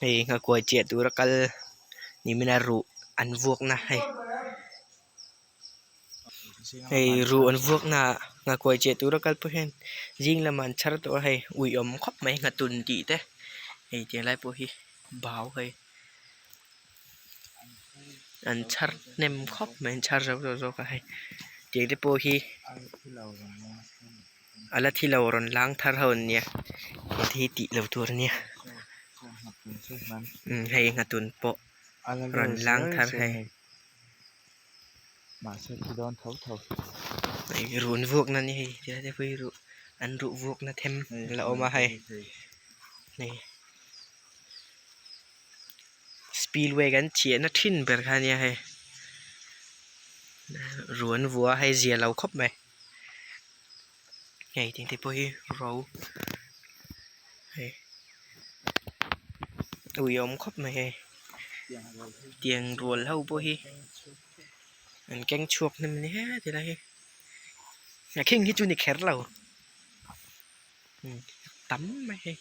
Hei nghakuai chiah tura kal nimina ruh an vuakna hei hei ruh an vuakna ah nghakuai chiah tura kal pawh hian zing lamah an chhar tawh a hei uiawm khawp mai nghatun tih te hei tiang lai pawh hi bau hei an chhar hnem khawp mai an chhar zo tawh zawk a hei tiang te pawh hi. A la thi lo rawn lang thar ho an nia heti hi tih loh tur a nia umm hei nghatun pawh rawn lang thar hei hei run vuak na ni hei tilai te pawh hi ruh an ruh vuak na them a la awm a hei hei spillway kan chhiah na thin ber kha a nia hei ruh an vuah a hei zia lo khawp mai. Hei tih te pawh hi ro hei ui a awm khawp mai hei tiang rual ho pawh hi an keng chhuak hnem a ni he ti lai hi a khing hi chu ni kher lo tam mai hei.